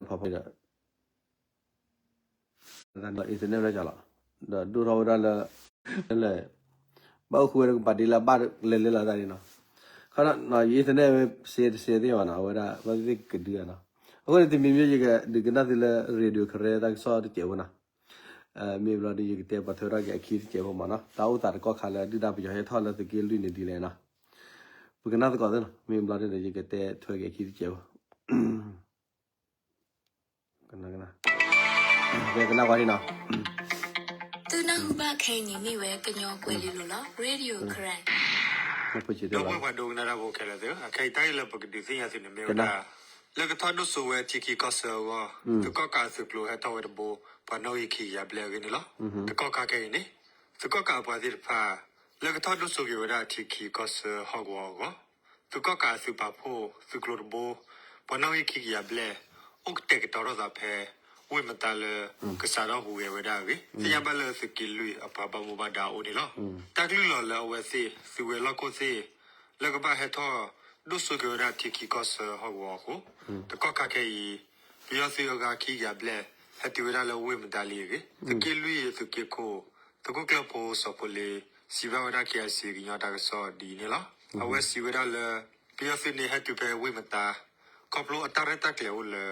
ဖီဖီဒီး internet လၢကလီၤ ဒီးဒိၣ်ထီၣ်ဝဲဒၣ်လၢ လၢ ဘၣ်အိၣ်ဃုဝဲဒၣ်ကပာ်တ့လၢအဘၣ်လဲၤလဲၤလီၤတၢ်န့ၣ်နီၤ. ခီ ယ internet ဝဲစ့တစ့သ့ၣ်ဘၣ်နီၤ အဝဲဒၣ်ဘၣ်သ့ၣ်သ့ၣ်ကဒုနီၤ. အဃိန့ၣ် တမံၤမံၤယကဒုးကနၣ်သုလၢ radio Karen တၢ်ကစီၣ်တစဲးဖိနီၤ. မ့ၢ်ဘျီဒီး ယကတဲပှၤထွဲထီၣ်က့ၤအခံတစဲးဖိမးနီၤ. တၢ်အိၣ်သးတကီၢ်ခါလၢဒုၣ်ဒါပယီၤဟဲထီၣ်လၢသုးက့လွံၢ်န့ၣ်ဒ်လဲၣ်နီၤ. ပကနၣ်သကိးသ့နီၤ. မ့ၢ်ဘျီဒီး ယကတဲထွဲက့ၤအခံတစဲးဖိ ကနၣ်ကွၢ်နီၤ. သုနၢ်ဟူဘၣ်ခဲအံၤန့ၣ်မ့ၢ်ဝဲကညီကွဲၤလ့လိၤလီၤ. Radio Karen ဒီပုၢ်ဝဲၢ်ပှၤဒိကနၣ်တၢ်ဖိခဲလၢာ်သ့ၣ်ဧၢ, အခဲအံၤတၢ်ဂ့ၢ်လၢပကဒုးသ့ၣ်ညါသုန့ၣ်မ့ၢ်ဝဲဒၣ် လၢကထီၣ်ဒိၣ်စိဝဲထံခံကီၢ်ဆၢအဂီၢ် သုးကီၣ်ကးအသုးကျိၤဟဲထီၣ်ဝဲတဘိ ပှၤနီၣ်ဂံၢ်ခံကယၤဘျဲၣ်အဂ့ၢ်န့ၣ်လီၤ. တကီၢ်ခါခဲအံၤန့ၣ် သုးကီၣ်ကးအပှၤသ့ၣ်တဖၣ် လၢကထီၣ်ဒိၣ်စိက့ၤဝဲဒၣ်ထံခံကီၢ်ဆၢဟီၣ်ကဝီၤအဂီၢ် သုးကီၣ်ကးအသုးပာ်ဖှိၣ်သုးကျိၤတဘိ ပှၤနီၣ်ဂံၢ်ခံကယၤဘျဲၣ် အိၣ်ကတဲာ်ကတီၤထီၣ်သးဖဲ ဝ့ၢ်မတါလၢ ကစးထီၣ်ဟူးဂဲၤဝဲဒၣ်အဂ့ၢ် သ့ၣ်ညါဘၣ်လၢသုးက့လွံၢ်အပှၤဘၣ်မူဘၣ်ဒါအအိၣ်န့ၣ်လီၤ. တၢ်ကလုၢ်လီၤလၢအဝဲသ့ၣ် သုးဝဲၤလီၢ်ခိၣ်သ့ၣ် လၢကဘၣ်ဟဲထီၣ်ဒိၣ်စိက့ၤဝဲဒၣ်ထံခံကီၢ်ဆၢဟီၣ်ကဝီၤအဃိ တကီၢ်ခါခဲအံၤ ပယီၤသုးအဂၤခံကယၤဘျဲၣ် ဟဲတုၤဝဲဒၣ်လၢဝ့ၢ်မတါလံအဂ့ၢ် သုးက့လွံၢ်သုးက့ခိၣ် သုးခိၣ်ကျၢၢ်ဖိစီၤဖိလ့ စံးဘၣ်ဝဲဒၣ် KIC ကညီတၢ်ကစီၣ်ဒ်အံၤန့ၣ်လီၤ. အဝဲစံးဝဲဒၣ်လၢ ပယီၤသုးန့ၣ်ဟဲတုၤဖဲဝ့ၢ်မတါ ခီဖျိအတၢ်ရဲၣ်တၢ်ကျဲၤအိၣ်လၢ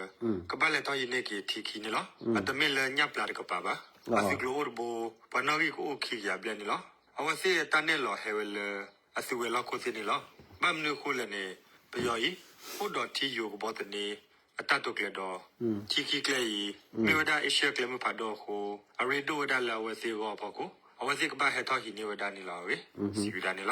ကဘၣ်လဲၤထီၣ်ဟံးန့ၢ်က့ၤထံခံန့ၣ်လီၤ. အတမ့ၢ်လၢညၣ်ပျၢ်တကပၤဘၣ်. အသုးကျိၤအိၣ်တဘိ ပှၤနီၣ်ဂံၢ်ကအိၣ်ခံကယၤဘျဲၣ်န့ၣ်လီၤ. အဝဲသ့ၣ်တၢ်နဲၣ်လီၤဟဲဝဲလၢ အသုးဝဲၤလီၢ်ခိၣ်သ့ၣ်န့ၣ်လီၤ. ဘၣ်မနုၤအဃိလဲၣ်န့ၣ် ပယီၤအံၤ အိၣ်ဒီးထံယိၤကဘီသန့ အတၢ်တိာ်ကျဲၤဒီး ထံခံကျဲအံၤ မ့ၢ်ဝဲဒၣ်အ့ရှၢၣ်ကျဲမုၢ်ဖးဒိၣ်အဃိ အရ့ဒိၣ်ဝဲဒၣ်လၢအဝဲသ့ၣ်အဂီၢ်အဖီခိၣ် အဝဲသ့ၣ်ကဘၣ်ဟဲထီၣ်ဟံးန့ၢ်ဝဲဒၣ်န့ၣ်လီၤအဂ့ၢ် စံးဝဲဒၣ်န့ၣ်လီၤ. ထံ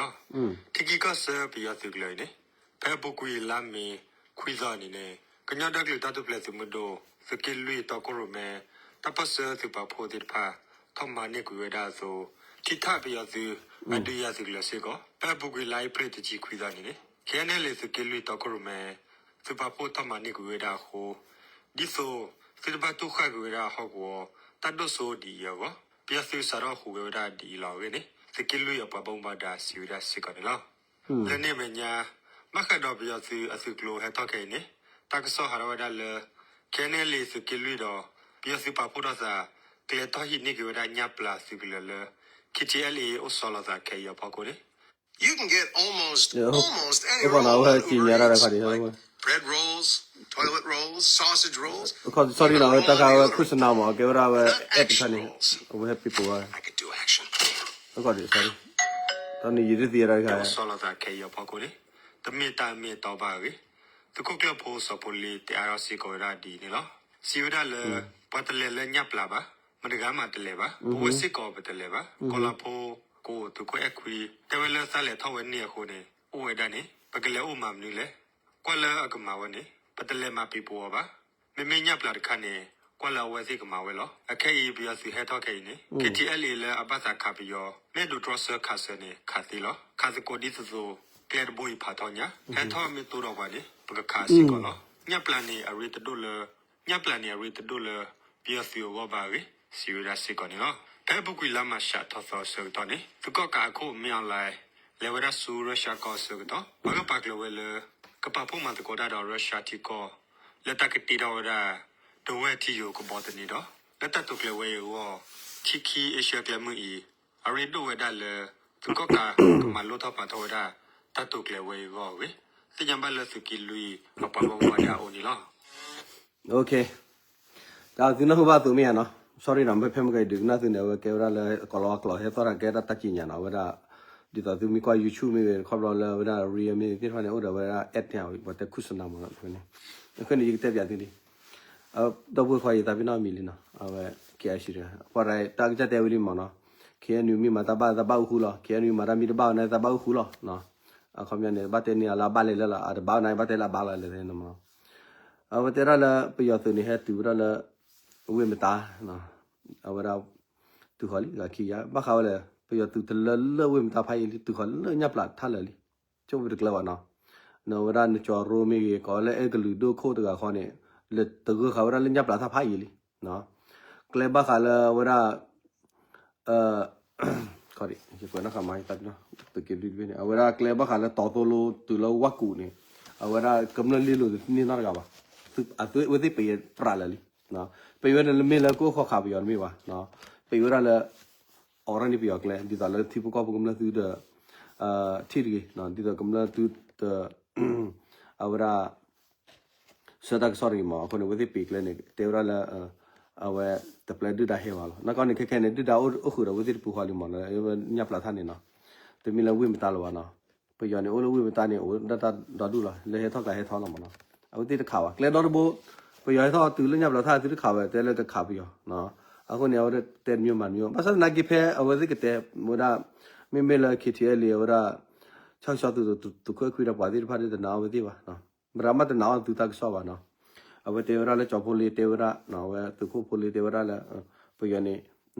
ခံကီၢ်ဆၢပယီၤသုးကျၢၤအံၤန့ၣ် ဖဲအပူၤကွံာ်လါမ့ၤခွံသီအနံၤန့ၣ် ကညီဒီကလုာ်တၢ်ထူၣ်ဖျဲးသုးမုၢ်ဒိၣ် သုးက့လွံၢ်တီခိၣ်ရိၣ်မဲ တၢ်ပၢၢ်ဆၢသုးပာ်ဖှိၣ်သ့ၣ်တဖၣ် ထီၣ်မၤန့ၢ်ကွံာ်ဝဲဒၣ်အသိး ထံထၣ်ပယီၤသုး အဒုးယၤသုးကျၢၤစ့ၢ်ကီး ဖဲအပူၤကွံာ်လါအ့ဖြ့ၣ်တဆံခွံသီအနံၤန့ၣ် KNLA သုးက့လွံၢ်တီခိၣ်ရိၣ်မဲ သုးပာ်ဖှိၣ်ထီၣ်မၤန့ၢ်ကွံာ်ဝဲဒၣ်အဃိ ဒ်သိး သုတဘၣ်တူၢ်ဃာ်ကွံာ်ဝဲဒၣ်ဟီၣ်ကဝီၤ တၢ်ဒိၣ်စိဒ်အံၤအဂီၢ် ပယီၤသုးစးထီၣ်ဟူးဂဲၤဝဲဒၣ်ဒ်အံၤလီၤအဂ့ၢ်န့ၣ် သုးက့လွံၢ်အပှၤဘၣ်မူဘၣ်ဒါစံးဝဲဒၣ်စ့ၢ်ကီးန့ၣ်လီၤ. လၢန့ၣ်အမဲာ်ညါ ဘၣ်ဃးဒီးပယီၤသုးအသုးကျိၤဟဲထီၣ်ခဲအံၤန့ၣ် တၢ်ကစီၣ်ဟးထီၣ်ဝဲဒၣ်လၢ KNLA သုးက့လွံၢ်ဒီး ပယီၤသုးပာ်ဖှိၣ်ထီၣ်သး ကျဲထီၣ်ဟံးန့ၢ်က့ၤဝဲဒၣ်ညၣ်ပျၢ်သုးကလၢၤလၢ KTLA အိၣ်ဆီလီၤသးခဲအံၤအဖီခိၣ်န့ၣ် sorry နီၤ အဝဲဟဲက့ၤညါတၢ်တခါန့ၣ် sorry နီၤ အဝဲတၢ်ခါဝဲ โฆษณา မး ကဲဝဲဒၣ်ဝဲ ad တခါန့ၣ် အဝဲဟဲပ့ၤပိာ်ဝဲ sorry တၢ်န့ၣ်ယတသ့တၢ်တခါ ဆီလီၤသးခဲအံၤအဖီခိၣ်န့ၣ် တမ့ၢ်တၢ်အမ့ၢ်အတီဘၣ်အဂ့ၢ် သုးခိၣ်ကျၢၢ်ဖိစီၤဖိလ့တဲအါထီၣ်စ့ၢ်ကီးဝဲဒၣ်ဒ်အံၤန့ၣ်လီၤ. စံးဝဲဒၣ်လၢ ပှၤတလဲၤလၢညၣ်ပျၢ်ဘၣ်, မတဂၤမးတလဲၤဘၣ်, ပဝဲစ့ၢ်ကီးပတလဲၤဘၣ်. ကီၤလၤဖိ ကအိၣ်သုးခိၣ်အဲၣ်ခွံ တဲဝဲလၢသးလဲၤထီၣ်ဝဲန့ၣ်အဃိန့ၣ် အိၣ်ဝဲဒၣ်န့ၣ် ပကလဲၤအိၣ်မၤမနုၤလဲၣ်. ကွၢ်လၢအကမၤဝဲန့ၣ် ပတလဲၤမၤပံၤပဝီၤဘၣ်. မ့မ့ၢ်ညၣ်ပျၢ်တခါန့ၣ် ကွၢ်လၢအဝဲသ့ၣ်ကမၤဝဲလီၤ. အခဲအံၤပယီၤသုးဟဲထီၣ်ခဲအံၤန့ၣ် KTLA လၢအဘၣ်သးခးပယီၤ မ့ၢ်ဒိးတြီဆၢခးဆၢန့ၣ် ခးသ့လီၤ. ခးသကိးဒ်သိးသိး ကျဲတဘိအံၤဖးထီညါ ဟဲထီၣ်မ့ၢ်တိဒီးပှၤန့ၣ် ပကခးစ့ၢ်ကီးလီၤ. ညၣ်ပျၢ်န့ၣ်အရ့တဒိၣ်လၢ ညၣ်ပျၢ်န့ၣ်အရ့တဒိၣ်လၢ ပယီၤသုးအဂီၢ်ဘၣ်အဂ့ၢ် စံးဝဲဒၣ်စ့ၢ်ကီးန့ၣ်လီၤ. ဖဲအပူၤကွံာ်လါမးရှးထီၣ်သီအဆၢကတီၢ်န့ၣ် သုးကီၣ်ကးအခိၣ်မ့ၢ်အီၣ်လဲၣ် လဲၤဝဲဒၣ်ဆူရၢရှၢၣ်ကီၢ်အဆၢကတီၢ် ပှၤဂၢၢ်ပာ်ကျၢၤဝဲလၢ ကပာ်ဖှိၣ်မၤသကိးတၢ်ဒီးရၢရှၢၣ်ထံကီၢ် လၢတၢ်ကတ့ထီၣ်ဝဲဒၣ် ဒဝဲၢ်ထံယိာ်ကဘီသန့ဒီး လၢတၢ်တိာ်ကျဲၤဝဲအံၤအဂီၢ် ထံခံအ့ရှၢၣ်ကျဲမုၢ်အံၤ အရ့ဒိၣ်ဝဲဒၣ်လၢ သုးကီၣ်ကးကမၤလိၣ်ထီၣ်ပာ်ထီၣ်ဝဲဒၣ် တၢ်တိာ်ကျဲၤဝဲအံၤအဂီၢ်အဂ့ၢ် သ့ၣ်ညါဘၣ်လၢသုးက့လွံၢ်အပှၤဘၣ်မူဘၣ်ဒါအအိၣ်န့ၣ်လီၤ. တၢ်သုနၢ်ဟူဘၣ်အသိးမ့ၢ်ဧါနီၤ, sorry နီၤ, မ့ၢ်ဖဲမ့ၢ်ကဒုးကနၣ်သုန့ၣ် အဝဲကဲဝဲဒၣ်လၢကီၤလၤဝါကျိာ် ဟဲသီၣ်တၢ်ကဲတၢ်တၢ်ကံးညာ်နီၤ, အဝဲဒၣ် ဒ်သိးသုမ့ၢ်ကွၢ် YouTube မ့ၢ်ဂ့ၤ ခီဖျိလၢအဝဲဒၣ် reel မ့ၢ်သ့ၣ်တဖၣ်န့ၣ် အိၣ်ဒီးအဝဲဒၣ် ad န့ၣ် ပှၤတဲ โฆษณา မးနီၤ, အဃိန့ၣ် ယကတဲပၠးသုလံ ဒီပုၢ်ဝဲၢ်ခွါအံၤ သးပ့ၤနီၣ်မံၤလံနီၤ, အဝဲ KIC တဂၤ ပှၤတၢ်ကစၢ်တဲဝဲလံမးနီၤ, KNU မ့ၢ်မၤတၢ်ဘၣ်သးဘၣ်အိၣ်ဃူလီၤ, KNU မၤတၢ်မ့ၢ်တဘၣ်အီၤန့ၣ် သးဘၣ်အိၣ်ဃူလီၤ, အခီပညီန့ၣ် ဘၣ်တဲန့ၢ်အီၤလၢအဘၣ်လဲၣ်လၢလီၤ, အတဘၣ်အီၤန့ၣ် ဘၣ်တဲလၢအဘၣ်လီၤလဲၣ်နီၤ, အဝဲတဲဒၣ်လၢပယီၤသုးန့ၣ် ဟဲတုၤဝဲဒၣ်လၢ ဝ့ၢ်မတါ အဝဲဒၣ် တုၤဃီၤလံ ဂၤခံဂၤ ဘၣ်ဃးဝဲလဲၣ် ပယီၤသုးတလၢလၢဝ့ၢ်မတါဖးယံၤလံ တုၤဃီၤလၢညၣ်ပျၢ်ထးလၢာ်လံ, ဆိၣ်ဝဲတကျၢၤဘၣ်နီၤ, နဝဲဒၣ်နကၠီၤရိမ့ၢ်ဂ့ၤ ကိးလၢအဲကလုာ်ဒိၣ်ခိၣ်တဂၤဃီန့ၣ် လဲၤတဂၢၢ်ဃာ်ဝဲဒၣ်လၢညၣ်ပျၢ်ထးဖးယံၤလံ, ကျဲဘၣ်ဃးလၢဝဲဒၣ် ယကွဲးနီၣ်ဃာ်မး သုးက့လွံၢ်တဘ့ၣ်န့ၣ် အဝဲဒၣ်ကျဲဘၣ်ဃးလၢတီသိလိတုၤလၢဝၣ်ကူးန့ၣ် အဝဲဒၣ်ကမျၢၢ်လ့လိာ်တန့ၢ်နီတဂၤဘၣ်, အဝဲသ့ၣ်ပံးပြးလၢာ်လံ. ပံးဝဲဒၣ်လၢမ့ၢ်လၢကအိၣ်ဃီခးပယီၤတမ့ၢ်ဘၣ်, ပံးဝဲဒၣ်လၢ အိးထီၣ်န့ၢ်ပယီၤကျဲ ဒ်သိးလၢထံဖိကီၢ်ဖိကမျၢၢ်သုဒီး ထံၣ်တဂ့ၤ, ဒ်သိးကမျၢၢ်သုဒီး အဝဲဒၣ် ဆၢတၢ်ကစီၣ်တဂ့ၤမး. အဃိန့ၣ် အဝဲသ့ၣ်ပံးကျဲန့ၣ် တဲဝဲဒၣ်လၢ အဝဲတပျဲဒုၣ်ဒါဟဲဘၣ်လီၤ. နီၢ်ကီၢ်န့ၣ် ခဲခဲန့ၣ် ဒုၣ်ဒါအိၣ်ဃုာ်ဒီးအဝဲသ့ၣ်တပူၤဃီလံမး, ညၣ်ပျးထၣ်န့ၣ်နီၤ, တမ့ၢ်လၢဝ့ၢ်မတၤလၢၤဘၣ်နီၤ. ပယီၤန့ၣ် အိၣ်လၢဝ့ၢ်မတၤန့ၣ် အိၣ်ဒၣ်တၢ်ဒီဒူၣ်လီၤ, လၢဟဲထီၣ်ကျါဟဲထီၣ်လီၤမးနီၤ. အဝဲသ့ၣ်တခးဘၣ် ကျဲဒီတဘိ, ပယီၤဟဲထီၣ်တုၤလၢညၣ်ပျးထၣ်သုတခးဝဲ တဲလၢကခးပယီၤ. အဃိန့ၣ် အဝဲတဲတမံၤမၤတမံၤ, ဘၣ်ဆၣ်သနာ်က့ဖဲအဝဲသ့ၣ်ကတဲဝဲဒၣ် မ့မ့ၢ်လၢ ခ့ထံအဲလ့ အဝဲဒၣ် ဆၣ်ကဆီသုး သုးခိၣ်အဲၣ်ခွံဒီးပှၤသ့ၣ်တဖၣ်ဒီးတနာ်အဝဲသ့ၣ်ဘၣ်, မတၤမးတနာ်အီၤသုတၢ်ကစီၣ်ဘၣ်နီၤ. အဝဲတဲဝဲဒၣ်လၢကၠီၤဖိလ့တဲဝဲဒၣ်, အဝဲသုးခိၣ်ဖိလ့တဲဝဲဒၣ်လၢ ပယီၤန့ၣ်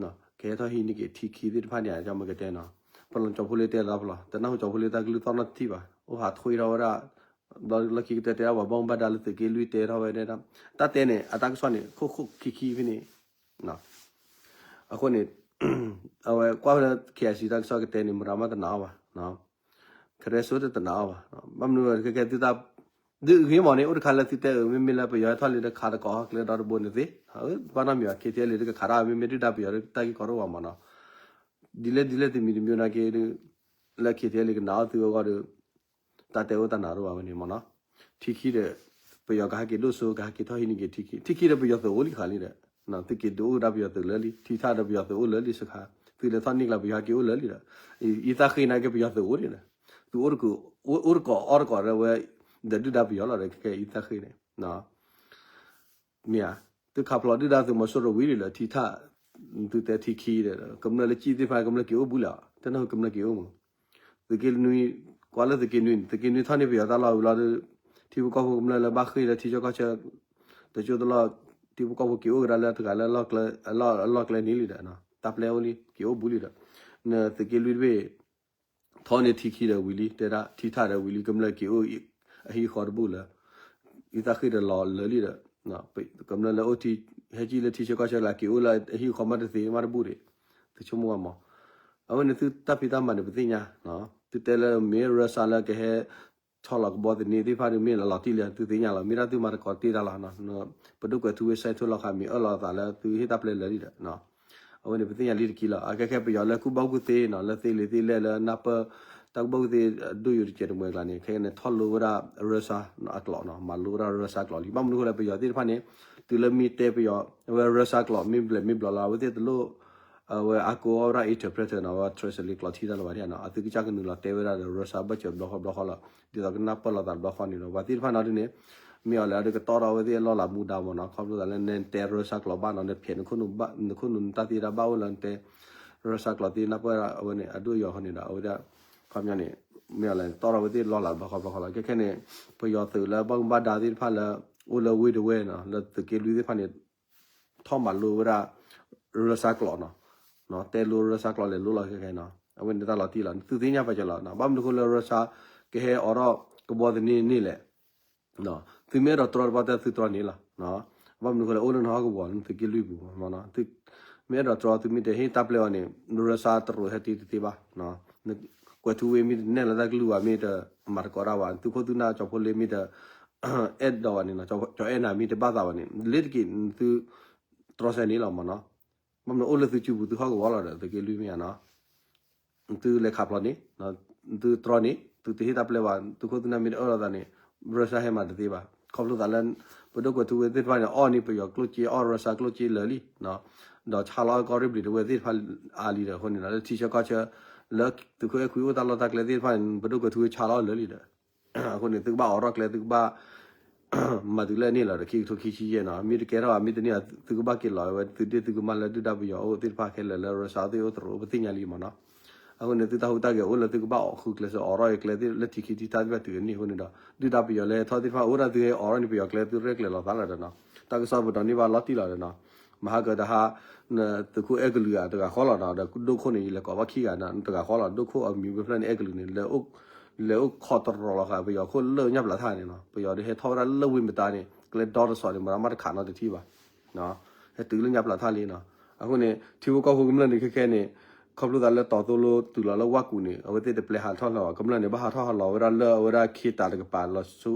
ကဟဲထီၣ်ဟံးန့ၢ်က့ၤထံခံသ့ၣ်တဖၣ်န့ၣ် ကမ့ၢ်ကတဲနီၤ. ပလီၢ်ကၠီၤဖိလ့တဲလီၤပလီၢ်, တနၢ်ဟူကၠီၤဖိလ့တၢ်ကလုၢ်သီၣ်နီတထံၣ်ဘၣ်, အိၣ်ဟးထွံထီၣ်ဝဲဒၣ် လီၢ်ခံကတၢၢ်တဲဒၣ်ပှၤဘၣ်မူဘၣ်ဒါလၢသုးက့လွံၢ်တဲထီၣ်ဝဲဒၣ်, တၢ်တဲန့ၣ် အတၢ်ကစီၣ်န့ၣ် ခိၣ်ခိၣ်ခံခံဖဲန့ၣ် အဃိန့ၣ် အဝဲကွၢ်လၢ ခ့ၣ်အဲၣ်စံၣ် တၢ်ကစီၣ်ကတဲန့ၣ် မတၤမးတနာ်အီၤဘၣ်. ခရဲစိတတနာ်အီၤဘၣ်. ဘၣ်မနုၤခဲခဲသုတၢ် ဒုးဂ့ၤမးန့ၣ် အိၣ်တခါလၢသုတဲအၢ မ့မ့ၢ်လၢပယီၤဟဲထီၣ်လံဒီးခးတကိးကျဲဒီတဘိန့ၣ်သ့, ဘၣ်နီတမံၤဘၣ် ခ့ၣ်ထံအဲလ့ တကခးတၢ် မ့မ့ၢ်ဒုၣ်ဒါပယီၤဒီးတၢ်ဂ့ၢ်ကီတအိၣ်ဘၣ်မးနီၤ. ဒ်လဲၣ်ဒ်လဲၣ်တမံၤတမံၤနာ်က့ လၢ ခ့ၣ်ထံအဲလ့ ကနာ်အီၤသုအဂီၢ်ဒီး တၢ်တဲအိၣ်တၢ်နာ်တအိၣ်ဘၣ်ဝဲန့ၣ်မးနီၤ. ထံခံဒီး ပယီၤကဟဲက့ၤဒိၣ်စိ ကဟဲက့ၤထီၣ်ဟံးန့ၢ်က့ၤထံခံ, ထံခံဒီးပယီၤသုးအိၣ်လံဃာ်လံဒီး သုးက့ၤဒုးအိၣ်ဒၣ်ပယီၤသုးလၢာ်လံ, ထံထၣ်ဒီးပယီၤသုးအိၣ်လၢာ်လံစခါ, သုးလဲၤထီၣ်န့ၢ်ကျါ ပယီၤဟဲက့ၤအိၣ်လၢာ်လံဒီး ယသးဃ့နာ်က့ပယီၤသုးအိၣ်န့ၣ်ဒီး သုးအိၣ်တကိး အိၣ်တကိးအီတကိးဒီးဝဲ ဒီးဒုၣ်ဒါပယီၤလီၤဒီး ခဲခဲယသးဃ့န့ၣ် မ့ၢ်ဧါ, သုခးဖျိးဒုၣ်ဒါသုးမီၤစိရိၤဝံၤလံလၢထံထၣ်, သုတဲထံခံဒီး ကမျၢၢ်လၢကံၣ်သ့ၣ်တဖၣ် ကမျၢၢ်က့ၤအိၣ်ဘူးလၢၤ, တနၢ်ဟူကမျၢၢ်က့ၤအိၣ်မး, သုးက့နွံ, ကွၢ်လၢသုးက့နွံန့ၣ် သုးက့နွံထီၣ်န့ၢ်ပယီၤတၢ်လီၢ်ဝံၤလီၤဒီး ထံဖိကီၢ်ဖိကမျၢၢ်လၢဘၣ်ဃ့ၢ်လၢထံဆၢကီၢ်ဆၢ, တကၠိတလီၢ်, ထံဖိကီၢ်ဖိက့ၤအိၣ်ကဒါလၢတဂၤလၢ အလီၢ်ကျဲန့ၣ်လံဒီး တၢ်ပျဲအိၣ်လံ က့ၤအိၣ်ဘူးလံဒီး နသုးက့လွံၢ်တဘ့ၣ် ထီၣ်န့ၢ်ထံခံဒီးဝံၤလံ တဲဒၣ်ထံထၣ်ဒီးဝံၤလံ ကမျၢၢ်က့ၤအိၣ်အဟံၣ်ဃီတဘူၣ်လၢ ယသးဃ့ဒီးလီၤလၢာ်လံဒီး ကမျၢၢ်လၢအိၣ်ထံ ဟဲကံၣ်လၢထံဆၢကီၢ်ဆၢလၢ က့ၤအိၣ်လၢအဟံၣ်ဃီမးတသ့မးတဘူၣ်ဒံး, သုဆိကမိၣ်ဘၣ်မး, အဝဲန့ၣ်သုတၢ်ဖံးတၢ်မၤန့ၣ် ပသ့ၣ်ညါ, သုတဲလၢမ့ၢ်ရၢစါလၢကဟဲ ဆီလီၤကဘီသန့သ့ၣ်တဖၣ်ဒီး မ့ၢ်လီၤလီၤတံၢ်လံ သုသ့ၣ်ညါလီၤ မ့ၢ်ဒၣ်သုမၤသကိးတ့ၢ်တၢ်လီၤ, ပဒိၣ်ကွဲးထူဝ့ၣ် စဲးထၢၣ်လီၤဃာ် မ့ၢ်အၢၣ်လီၤအသးလၢသုဟ့ၣ်တၢ်ပျဲလၢာ်လံဒီး အဝဲန့ၣ် ပသ့ၣ်ညါလံတက့ၢ်လီၤ. အခဲခဲပယီၤလၢကူၣ်ဘၣ်ကူၣ်သ့နီၤ လၢသ့လံာ်သ့လဲၢ်လၢနၢ်ပၢၢ် တၢ်ကူၣ်ဘၣ်ကူၣ်သ့အဒိၣ်ယိာ်တစဲးတမှဲၤအကျါန့ၣ် ခဲခဲန့ၣ် ထီၣ်လိဝဲဒၣ်ရၢစါအကျိာ်နီၤ မၤလိဝဲဒၣ်ရၢစါကျိာ်လံ. ဘၣ်မနုၤအဃိလဲၣ် ပယီၤသ့ၣ်တဖၣ်န့ၣ် တုၤလၢမ့ၢ်တဲပယီၤ အဝဲရၢစါကျိာ် မ့ၢ်ဘျဲးမ့ၢ်ဘျီလၢ အဝဲသ့ၣ်တလိၣ် အဝဲအကိးဝဲဒၣ် interpreter နီၤ အဝဲ translate ကျိာ်ထံတၢ်လၢၤဘၣ်န့ၣ်နီၤ အသုကစၢ်ကနုာ်လီၤတဲဝဲဒၣ်ဒီးရၢစါဘၢၣ်စၢၤဘျီဃီဘျီဃီလီၤ. ဒ်သိးကနၢ်ပၢၢ်လိာ်သးတဘျီဃီန့ၣ်ဒီး ပှၤသ့ၣ်တဖၣ်နီၤဒ်န့ၣ် မ့ၢ်အီၤလၢအဒိးကတီၢ်ထီၣ်ဝဲသ့ၣ်အလီၢ်လၤမူဒါမ့ၢ်နီၤ ခီဖျိသးလၢနတဲရၢစါကျိာ်ဘၣ်နီၤ နဖျဲး နခိၣ်နူာ်တၢ်သ့တၢ်ဘၣ်အိၣ်လၢနတဲ ရၢစါကျိာ်သ့နၢ်ပၢၢ်ဝဲဒၣ်အဝဲန့ၣ် အဒိၣ်အယိာ်ဃီန့ၣ်ဒီး အဝဲဒၣ် ခီပညီန့ၣ် မ့ၢ်အီၤလၢတီၢ်ထီၣ်ဝဲသ့ၣ်လီၢ်လၤတဘျီဃီဘျီဃီလီၤ. ခဲခဲန့ၣ် ပယီၤသုးလၢဘၣ်မူဘၣ်ဒါသ့ၣ်တဖၣ်လၢ အိၣ်လၢဝ့ၢ်ဒဝဲၢ်နီၤ လၢသုးက့လွံၢ်သ့ၣ်တဖၣ်န့ၣ် ထီၣ်မၤလိဝဲဒၣ် ရၢစါကျိာ်နီၤ တဲလိရၢစါကျိာ်လဲၤလိလီၤခဲခဲနီၤ အဝဲန့ၣ်တၢ်လီၤတံၢ်လီၤ သုသ့ၣ်ညါပာ်စၢၤလီၤ ဘၣ်မနုၤအဃိလၢရၢစါ ကဟဲအိးထီၣ်ကဘီသန့န့ၣ်လဲၣ် သုမ့ၢ်အဲၣ်ဒိးတြီတဘၣ်တၢ်သုတြီန့ၣ်လီၤ. ဘၣ်မနုၤအဃိလဲၣ် အိၣ်လၢနဟီၣ်ကဝီၤ နသုးက့လွံၢ်ပူၤ မ့ၢ်အဲၣ်ဒိးတြီ သုမ့ၢ်တဟ့ၣ်တၢ်ပျဲအီၤန့ၣ် ရၢစါတရူးဟဲတ့တသ့ဘၣ်. ကွဲးထူဝ့ၣ် မ့ၢ်တနဲၣ်လီၤတၢ်ကလုၢ်ဘၣ် မ့ၢ်တမၤသကိးတၢ်ဘၣ် သုးခိၣ်သုးနၢ်ကၠီၤဖိလ့ မ့ၢ်တအဲၣ်ဒိးဘၣ်န့ၣ်နီၤ ကၠီၤအဲၣ်နၤ မ့ၢ်တဘၣ်သးဘၣ်န့ၣ် လ့ၤတက့ၢ် သုတြီစဲန့ၣ်လီၤမ့ၢ်နီၤ. ဘၣ်မနုၤအိၣ်လၢသုစုပူၤ သုဟီၣ်ကဝီၤလီၤဒီး သုးက့လွံၢ်မ့ၢ်ဧါနီၤ သုလဲၤခးဖျိးန့ၣ် သုတြီန့ၣ် သုတဟ့ၣ်တၢ်ပျဲဘၣ် သုးခိၣ်သုးနၢ်မ့ၢ်တအၢၣ်လီၤသးန့ၣ် ရၢစါဟဲမၤတသ့ဘၣ်. ခီဖျိသးလၢ ပဒိၣ်ကွဲးထူဝ့ၣ်သ့ၣ်တဖၣ်န့ၣ် အီၣ်န့ၢ်ပယီၤကျိၣ်စ့ အီၣ်ရၢစါကျိၣ်စ့လၢာ်လံ ဒီးဆါလီၤကီၢ်ရ့ၣ်ဘျံၤတဝဲသ့ၣ်တဖၣ်အါလံဒီးအဃိန့ၣ်ဒီး လၢထံဆၢကီၢ်ဆၢ လၢသုးခိၣ်အဲၣ်ခွံအိၣ်တၢ်လီၢ်တၢ်ကျဲသ့ၣ်တဖၣ်န့ၣ် ပဒိၣ်ကွဲးထူဝ့ၣ်ဆါလီၤလၢာ်လံဒီး အဃိန့ၣ် သုကဘၣ်အိးထီၣ်ကျဲ သုကဘၣ် မၤတုၤလၢန့ၣ်လီၤဒီး ခံကထိခံဆံယဲၢ်နီၤ မ့ၢ်တကဲထီၣ်ဘၣ် မ့ၢ်တန့ၢ် သုကဘၣ်က့ၤလီၤဝဲ သုဒ့ၣ်သုကမၣ်လၢဒုၣ်ဒါပယီၤအိၣ်သ့ၣ်တဖၣ်ခဲလၢာ်လၢ ရၢစါသ့ၣ်အိၣ်တရူး ပသ့ၣ်ညါလံမ့ၢ်နီၤ. အဃိန့ၣ် သုတၢ်ဟူးတၢ်ဂဲၤအိၣ်လၢသုကဘၣ်အိးဃုကျဲးစၢးအိးထီၣ်ကျဲသ့ၣ်လၢထံခံထံထၣ်သ့ၣ်တဖၣ်တုၤန့ၣ်အဃိန့ၣ်ဒီး ဒုၣ်ဒါပယီၤလၢဟဲထီၣ်သ့ၣ်တဖၣ် အိၣ်ဒၣ်သုဟဲအိးထီၣ်န့ၣ်ပယီၤကျဲ သုရဲၣ်ကျဲၤလီၤသးလီၤဒီးနီၤ တၢ်ကစီၣ်ပတီၢ်န့ၢ်ဘၣ်လီၤတံၢ်လီၤဒီးနီၤ မဟါကတဟါ သုးခိၣ်အဲၣ်ကလုာ်ဧါ တဂၤဃီလီၤနီၤ ဒီးဒိၣ်ခိၣ်န့ၣ် ယလဲၤကိးဘၣ်ခံဂၤနီၤ တဂၤဃီလီၤ ဒိၣ်ခိၣ်အမံၤဝဲဖျၢၣ်န့ၣ် အဲၣ်ကလုာ်န့ၣ် လဲၤအိၣ်ခိးတရီၤလီၤဃာ် ပယီၤခိၣ်လၢညၣ်ပျးထၣ်န့ၣ်နီၤ ပယီၤဒုးဟဲထီၣ်ဝဲဒၣ်လၢဝ့ၢ်မတါန့ၣ် ကျဲဒီတစီၤန့ၣ် မတၤမးတခးနီတထံၣ်ဘၣ် ဟဲတုၤလၢညၣ်ပျးထၣ်လံနီၤ အဃိန့ၣ် ထံဖိကီၢ်ဖိကမျၢၢ်န့ၣ် ခဲခဲန့ၣ် ခီဖျိသးလၢတီၤသိလိတုၤလီၤလၢဝၣ်ကူးန့ၣ် အဝဲသ့ၣ်တပျဲဟးထီၣ်လၢၤဘၣ် ကမျၢၢ်န့ၣ် ဘၣ်ဟးထီၣ်ဟးလီၤဝဲဒၣ်လၢအဝဲဒၣ်ခ့တးတကပၤ လီၤဆူ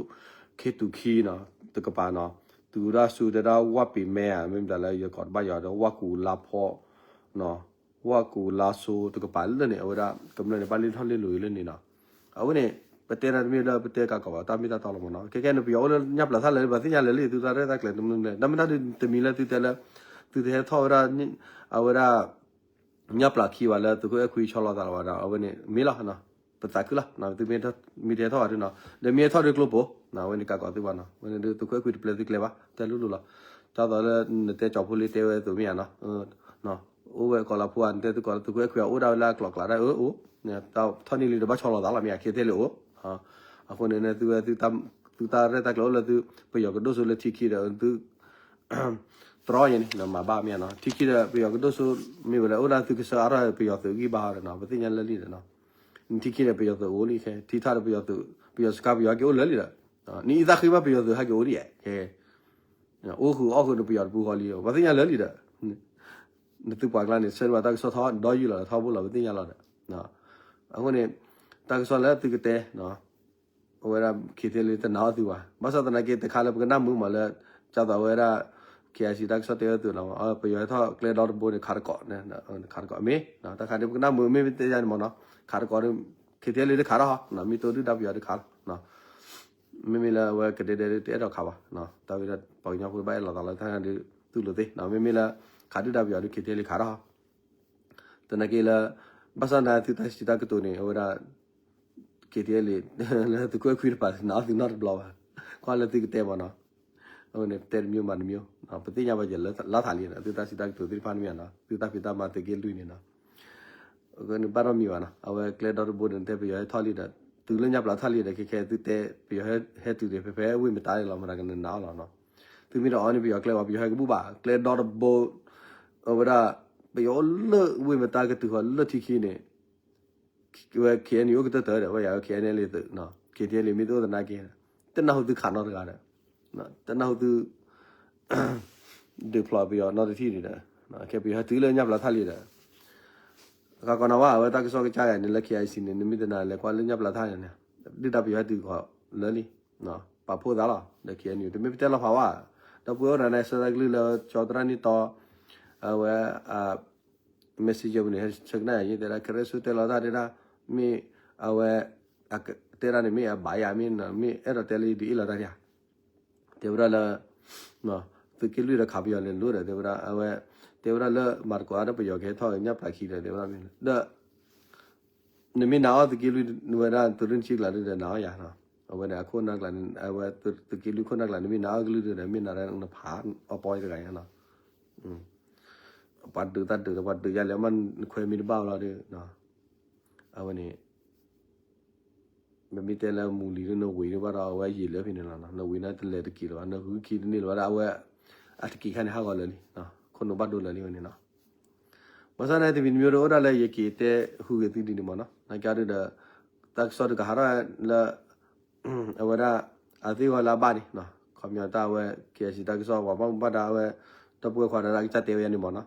ခ့တူၤခံနီၤ တကပၤနီၤ တုၤဒၣ်ဆူတဲဒၣ်ဝၣ်ပ့ၤမဲဧါ မ့ၢ်မတၤလၢယကိးတဘၣ်ယီၤဒီး ဝၣ်ကူၤလါဖီ ဝၣ်ကူၤလါစိတကပၤလၢာ်န့ၣ် အဝဲဒၣ်ကမျၢၢ်န့ၣ် ဘၣ်လ့ၣ်ထီၣ်လ့ၣ်လီၤအံၤလၢန့ၣ်နီၤ. အဝဲန့ၣ် ပတဲတၢ်တမ့ၢ်လၢပတဲကးကီးဘၣ် တၢ်မ့ၢ်တၢ်တီလီၤမးနီၤ. ခဲခဲန့ၣ် ပယီၤအိၣ်လၢညၣ်ပျးထၣ်လၢာ် ပှၤသ့ၣ်ညါလၢာ်လံ သုတၢ်ရဲၣ်တၢ်ကျဲၤတမံၤလၢ တၢ်မ့ၢ်တၢ်တမံၤလၢသုတဲလၢ သုတဟဲထီၣ်ဝဲဒၣ် အဝဲဒၣ် ညၣ်ပျးခံဘၣ်လၢသုးခိၣ်အဲၣ်ခွံဆီလီၤသးလီၤဘၣ်ဒီး အဝဲန့ၣ်မ့ၢ်လီၤ. ပသးခုလီၤ မ့ၢ်တဟဲထီၣ်ဘၣ်ဒုနီၤ ဒီးမ့ၢ်ဟဲထီၣ်ဒီးကျိပိၤ အဝဲန့ၣ်ကးကီးသုဘၣ်နီၤ. အဝဲန့ၣ်ဒုး သုးခိၣ်အဲၣ်ခွံတပျဲသုကျဲဘၣ် တဲလိၤလိၤလီၤ. ဒ်သိးလၢနတဲကၠီဖိလ့တဲဝဲအသိးမ့ၢ်ဧါနီၤ အိၣ်ဝဲကီးလီၤဖိဧါ နတဲသုးခိၣ်အဲၣ်ခွံအအိၣ်ဒၣ်ဝဲလၢအကျိၤအကျဲဒၣ်အၢအိၣ် ထီၣ်န့ၢ်လံဒီးဘၣ်ဆီလီၤသးလီၤမ့ၢ်ဧါ ခဲထဲလံအိၣ် အဃိန့ၣ် သုဝဲ သုတၢ်ရဲၣ်တၢ်ကျဲၤအိၣ်လၢသု ပယီၤကဒိၣ်စိလၢထံခံဒီးသု တြီယဲန့ၣ် မၤဘၣ်မ့ၢ်ဧါနီၤ. ထံခံဒီးပယီၤကဒိၣ်စိ မ့ၢ်ဝဲလၢအိၣ်ဒၣ်သုကစၢ်အါထီၣ်ပယီၤသုးဂံၢ်ဘါဒီးနီၤ ပသ့ၣ်ညါလၢာ်လံဒီးနီၤ. ထံခံဒီးပယီၤသုးအိၣ်လံခဲ ထံထီၣ်ဒီးပယီၤသုး ပယီၤစခါပယီၤဟဲက့ၤအိၣ်လၢာ်လံဒီး နအံသၣ်ဃ့ဘၣ်ပယီၤသုးဟဲက့ၤအိၣ်ဒံးယဲခဲ အိၣ်ဃုာ်အီၣ်ဃုာ်ဒီးပယီၤတပူၤဃီလံ ပှၤသ့ၣ်ညါလၢာ်လံဒီး နသုပှၤကျါန့ၣ် ဆၢန့ၢ်ဘၣ်တၢ်ကစီၣ်ထီၣ်ဒီယူၢ်လီၤဒီးထီဘိလီၤ ပသ့ၣ်ညါလီၤဒီး အဃိန့ၣ် တၢ်ကစီၣ်လၢသုကတဲ အဝဲဒၣ် ခဲထဲလံတနာ်အီၤသုဘၣ် ဘၣ်ဆၣ်သနာ်က့တခါလၢပကနၣ်မုာ်မးလၢ ဒ်သိးအဝဲဒၣ် KIC တၢ်ကစီၣ်တဲဝဲသုးလီၤ ပယီၤဟဲထီၣ်ကျဲဒီတဘိန့ၣ် ခးတကိး ခးတကိးမ့ၢ် တၢ်ခါဒ်ပကနၣ်မုာ်မ့ၢ်တဲယါန့ၣ်မးနီၤ ခးတကိး ခဲထဲလံတခးထီၣ်ဟီ မ့ၢ်တိဒုၣ်ဒါပယီၤတခးလီၤ မ့မ့ၢ်လၢအဝဲကဒဲဒဲတအဲၣ်ဒိးခးဘၣ် တၢ်ဝဲဒၣ်ပှၤကညီဖိဘၣ်အဲၣ်လီၤသးလၢတၢ်ဒုး သုးလိာ်သ့ မ့မ့ၢ်လၢ ခးဒုၣ်ဒါပယီၤဒုး ခဲထဲလံခးထီၣ် သနာ်က့လၢ ဘၣ်ဆၣ်သနာ်သုတၢ်စံးတၢ်ကတိၤန့ၣ် အဝဲဒၣ် ခဲထဲလံ လၢသုးခိၣ်အဲၣ်ခွံတပၤ နာ်အီၤသုနီတဘျီဘၣ် ကွၢ်လၢသုကတဲမးနီၤ အဝဲန့ၣ်တဲတမံၤမၤတမံၤ ပသ့ၣ်ညါဘၣ်ယဲၢ်လၢထးလံ သုတၢ်စံးတၢ်ကတိၤသ့ၣ်တဖၣ်န့ၣ်မ့ၢ်နီၤ သုတၢ်ဖံးတၢ်မၤသုးက့လွံၢ်န့ၣ်နီၤ အဃိန့ၣ်ဘၣ်ထီၣ်မံၤဘၣ်နီၤ အဝဲကျဲဒီတဘိန့ၣ် တဲပယီၤဟဲထီၣ်လံဒီး တုၤလၢညၣ်ပျးထၣ်လံဒီး ခဲခဲသုတဲ ပယီၤဟဲတုၤန့ၣ် ဖဲဖဲဝ့ၢ်မတၤန့ၣ်လီၤ မတၤကနၣ်အီၤလီၤနီၤ သုမ့ၢ်တအီၣ်န့ၣ် ပယီၤကျဲဝဲ ပယီၤဟဲကဘူၣ်ဘၣ် ကျဲဒီတဘိ အဝဲဒၣ် ပယီၤအိၣ်လၢဝ့ၢ်မတၤကတုၤဃီၤလၢထံခံန့ၣ် ဝဲ KNU အိၣ်ကတၢၢ်တၢၢ်ဒီး ဝဲယၤဝဲ KNLA သုး KNLA မ့ၢ်တအိၣ်သနာ်က့ တနၢ်ဟူသုခးနီတဂၤဒီး တနၢ်ဟူသု ဒုးဖျိးပယီၤနီတထံၣ်န့ၣ်ဒီး ခဲပယီၤဟဲတုၤလၢညၣ်ပျးထၣ်လံဒီး ကကီးနၤဝဲ အဝဲတၢ်ကစီၣ်ကစၢ်ယၤန့ၣ်လၢ KIC န့ၣ် နမ့ၢ်တနာ်လဲၤကွၢ်လၢညၣ်ပျးထၣ်န့ၣ် ဒုၣ်ဒါပယီၤဟဲတုၤဃီၤလၢလံ ပာ်ဖှိၣ်သးလီၤ ဒီး KNU တမ့ၢ်ပတဲလီၤဖးဝဲ ဒီပုၢ်ဝဲၢ်အိၣ်တဂၤန့ၣ် ဆၢသးကလုၢ်လၢကၠီသရၣ်နံၣ်တီ အဝဲ messenger ပူၤန့ၣ် ဆၢကနၣ်ယၤ ယတဲဒၣ် ကရၢစူတဲလီၤတၢ်ဒၣ် မ့ၢ်အဝဲ တဲဒၣ်န့ၣ် မ့ၢ်အဘၣ်ယၤ မ့ၢ် မ့ၢ်အဲၣ်ဒိးတဲလၢဒ်အ့ၣ်လိာ်တၢ်ဒံးဧါ တဲဝဲဒၣ်လၢ သုးက့လွံၢ်ဒီးခးပယီၤလဲၤလိၤဒီး တဲဝဲဒၣ် အဝဲ တဲဝဲဒၣ်လၢမၤသကိးအါဒီး ပယီၤကဟဲထီၣ်ညၣ်ပျးခံဒီး တဲဝဲဒၣ်မ့ၢ် ဒီး နမ့ၢ်နာ်အီၤသုးက့လွံၢ်ဝဲဒၣ် သုးရ့ၣ်နဆံကျးဒုဒီးနာ်အီၤယၤနီၤ အဝဲန့ၣ်အခိၣ်နၢ်ကျးန့ၣ် အဝဲသုးက့လွံၢ်ခိၣ်နၢ်ကျး နမ့ၢ်နာ်အီၤကလုၢ်ဒုဒီး မ့ၢ်နာ်ဒီးနဖးအီပီတဂၤယၤနီၤ ပှၤဒုးတၢ်ဒုးဒီး ပှၤဒုးယၤလဲၣ် မ့ၢ်နခွဲမ့ၢ်တဘၣ်လီၤဒီး အဝဲန့ၣ် မ့မ့ၢ်တဲလၢမူလံၤဒု နဝံၤဒုဘၣ်ဒီး အဝဲယံာ်လၢဖဲန့ၣ်လီၤနီၤ နဝံၤန့ၣ်တလဲၤတက့ၤလၢၤဘၣ် နဂုၢ်ခံတန့ၢ်လၢၤဘၣ်ဒီး အဝဲ အတက့ၤခါန့ၣ် ဟးဂီၤလၢာ်လံ ခိၣ်နူာ်ဘၣ်ဒိလၢာ်လံဝဲန့ၣ်နီၤ ဘၣ်ဆၣ်န့ၣ် တမံၤတမံၤဒီးအိၣ်ဒၣ်လၢယက့ၤတဲဟူးဂဲၤသုဒ်န့ၣ်မ့ၢ်နီၤ နာ်က့ဒုဒီး တၢ်ကစီၣ်တကဟးထီၣ်လၢ အဝဲဒၣ် အသ့ၣ်ဂီၤလၢအဘၣ်န့ၣ် ခီပညီတၢ်အဝဲ KIC တၢ်ကစီၣ် ပှၤဘၣ်မူဘၣ်ဒါအဝဲ ဒီပုၢ်ဝဲၢ်ခွါဒီး အကစၢ်တဲဝဲယၤန့ၣ်မ့ၢ်နီၤ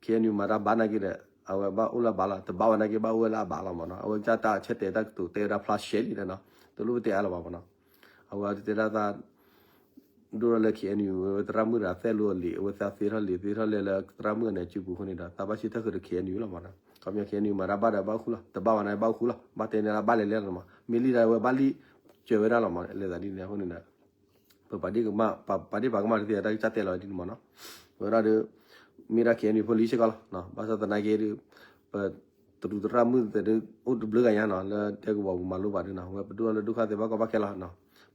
KNU မၤတၢ်ဘၣ်နာ်က့ဒီး အဝဲဘၣ်အိၣ်လၢအဘၣ်လီၤ တဘၣ်ဝဲနာ်က့ ဘၣ်အိၣ်ဝဲလၢအဘၣ်လီၤမ့ၢ်နီၤ အဝဲကစၢ်တၢ်ဆၢတဲာ်တၢ်ကတိၤတဲဝဲဒၣ်ဖျါရှဲလံဒီးနီၤ တလိၣ်ပတဲအါလၢၤဘၣ်မ့ၢ်နီၤ အဝဲတဲဒၣ်သး ဒိၣ်ထီၣ်လၢ KNU ဝဲသရၣ်မုၣ်တဂၤသဲၣ်လိအလံာ် အဝဲသးသ့ထီၣ်လံာ်သ့ထီၣ်လဲၢ်လၢသရၣ်မုၣ်အနၢၤစုပူၤအဃိန့ၣ်ဒီး သးဘၣ်ဆၢထၢၣ်ဃုာ်ဒီး KNU လီၤမ့ၢ်နီၤ ခီပညီ KNU မၤတၢ်ဘၣ်ဒီးဘၣ်အိၣ်ဃူလီၤ တဘၣ်ဝဲန့ၣ်ဘၣ်အိၣ်ဃူလီၤ ဘၣ်တဲန့ၣ်လၢဘၣ်လဲၤလဲၤလီၤမ့ၢ် မ့ၢ်လံဒၣ်ဝဲဘၣ်လံ စၢၤဝဲဒၣ်လီၤမ့ၢ် လဲၤသးဒ်န့ၣ်အဃိန့ၣ်ဒီး ပပာ်ဒ့ၣ်ကမၣ် ပပာ်ဒ့ၣ်ပာ်ကမၣ်တသ့ တၢ်ကစၢ်တဲလီၤဒ်န့ၣ်မ့ၢ်နီၤ ဝဲဒၣ်ဒီး မ့ၢ်ဒၣ် KNU ဖိလံစ့ၢ်ကီးလီၤ ဘၣ်ဆၣ်သနာ်က့ဒီး ပတရူးသရၣ်မုၣ်သ့ၣ်ဒီး အိၣ်တဘျုးဂၤညါနီၤ လၢတဲကဝီၤပူၤမၤလိဘၣ်ဒုနီၤ ဝဲပဒိၣ်ထီၣ်လၢဒုၣ်ဃာ်သ့ၣ်ဘၣ်ကီဘၣ်ခဲလီၤ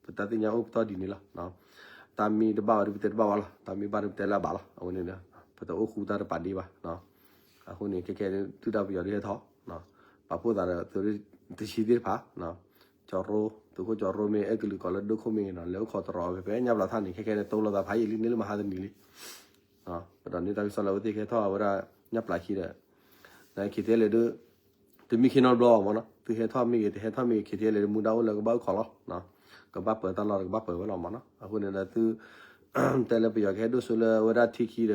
ပတၢ်သ့ၣ်ညါအိၣ်ပတီၢ်ဒ်န့ၣ်လီၤ တၢ်မ့ၢ်တဘၣ်ဝဲဒီးပတဲတဘၣ်ဝဲလီၤ တၢ်မ့ၢ်ဘၣ်ဒီးပတဲလၢအဘၣ်လီၤ အဝဲန့ၣ်ဒီး ပတအိၣ်ဃူတၢ်တပာ်ဒ့ၣ်ဘၣ် အဃိန့ၣ် ခဲခဲဒုၣ်ဒါပယီၤဒုဟဲထီၣ် ပာ်ဖှိၣ်သးဒီးသုးရ့ၣ်တဆံသ့ၣ်တဖၣ် ကၠီရိ သုးခိၣ်ကၠီရိမ့ၢ် အဲၣ်ကလုာ်ကီးလၢဒိၣ်ခိၣ်မ့ၢ်ဂ့ၤနီၤ လဲၤအိၣ်ခိးတရီၤဖဲဖဲညၣ်ပျးထၣ်န့ၣ် ခဲခဲန့ၣ် တိလိာ်သးဖးယံာ်လံန့ၣ်လၢမဟါတနံၤလံ ပဒီးန့ၢ်တၢ်ကစီၣ်လၢအဝဲသ့ၣ်ကဟဲထီၣ်ဝဲဒၣ်ညၣ်ပျးခံဒီး န KTLA ဒု တမ့ၢ်ခ့နီတဘျီဘၣ်မ့ၢ်နီၤ သုဟဲထီၣ်မ့ၢ်ဂ့ၤ တဟဲထီၣ်မ့ၢ်ဂ့ၤ KTLA ဒု မူဒါအိၣ်လၢကဘၣ်အိၣ်ခိးလီၤ ကဘၣ်ပၢၤတၢ်လီၢ်ဒီးကဘၣ်ပၢၤဝဲလီၤမ့ၢ်နီၤ အဃိန့ၣ်ဒီးသု တဲလၢပယီၤကဟဲဒိၣ်စိလၢအဝဲဒၣ်ထံခံဒီး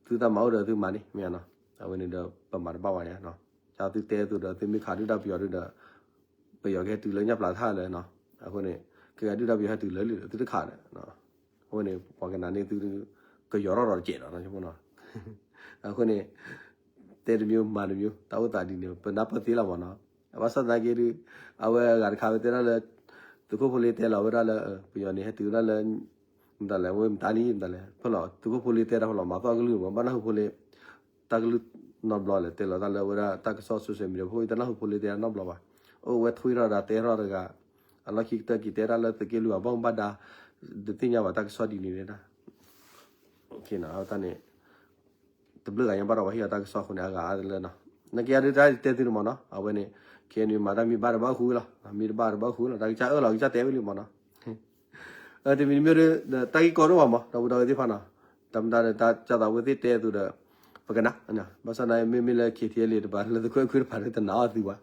သုတၢ်မၤအိၣ်ဒီးသုမၤန့ၣ် မ့ၢ်နီၤ အဝဲန့ၣ်ဒီးပမၤတဘၣ်ဝဲန့ၣ် ကသုတဲသုဒီးသုမ့ၢ်ခးဒုၣ်ဒါပယီၤဒုဒီး ပယီၤကဟဲတုၤလၢညၣ်ပျးထၣ်လၢနီၤ အဃိန့ၣ် ကဲဒုၣ်ဒါပယီၤဟဲတုၤလၢလံဒီးသုတခးဒီး အဝဲန့ၣ် ပှၤကနၣ်န့ၢ်သု ကယီၤထီၣ်ဒီးတကဲးဒီးနီၤ အဃိန့ၣ် တဲတမျိုးမၤတမျိုး တၢ်အိၣ်သးဒ်န့ၣ် ပနၢ်ပၢၢ်သ့လီၤမ့ၢ်နီၤ. ဘၣ်ဆၣ်သနာ်က့ဒုး အဝဲအဂၤတခါဝဲတဲဒၣ်လၢ သုးခိၣ်ဖိလ့တဲလီၤဝဲဒၣ်လၢ ပယီၤန့ၣ် ဟဲတုၤဝဲဒၣ်လၢ မတၤလဲၣ် ဝဲမတၤန့ၣ် မတၤလဲၣ် ဖဲလီၤ သုးခိၣ်ဖိလ့တဲတၢ်ဖဲလီၤ မၤသီၣ်ကလုၢ်မး ဘၣ်နၢ်ဟူဖိလ့ တၢ်ကလုၢ်နီတဘျီလဲၣ် တဲလီၤတၢ်လၢဝဲဒၣ်တၢ်ကစီၣ် social media ဖိ တနၢ်ဟူဖိလ့တဲတၢ်နီတဘျီဘၣ်. အိၣ်ဝဲထွံထီၣ်ဒၣ်တဲထီၣ်တဂၤ အလီၢ်ခံကတၢၢ်က့ၤတဲဒၣ်လၢသုးက့လွံၢ်အဘၣ်မူဘၣ်ဒါ ဒုးသ့ၣ်ညါဘၣ်တၢ်ကစီၣ်ဒ်န့ၣ်ဝဲဒၣ် တၢ်န့ၣ် တဘျုးဂၤညါဘၣ်ဒီးပှၤဟ့ၣ်အီၤတၢ်ကစီၣ်အဃိန့ၣ် အဂၤအါလၢနီၤ. နာ်က့အဒုးတၢ်တဲသုန့ၣ်မ့ၢ်နီၤ အဝဲန့ၣ် KNU မၤတၢ်မ့ၢ်ဘၣ်တဘၣ်ဃုလီၤ မ့ၢ်တဘၣ်တဘၣ်ဃုလီၤ တၢ်ကစၢ်အၢၣ်လီၤ ကစၢ်တဲဝဲလံမ့ၢ်နီၤ. တမံၤတမံၤဒီး တၢ်ဂ့ၢ်ကီဒိၣ်မးမး ဒီပုၢ်ဒီဝဲၢ်သ့ၣ်တဖၣ်နီၤ. တၢ်မတၤဒီး တၢ်ကၢ်သးဝဲသ့ၣ်တဲအသိးဒီး ပကနၣ် ဘၣ်ဆၣ်သနာ်က့ မ့မ့ၢ်လၢ KTLA တပၤ လၢသုးခိၣ်အဲၣ်ခွံတပၤဒီး တနာ်အီၤသုဘၣ်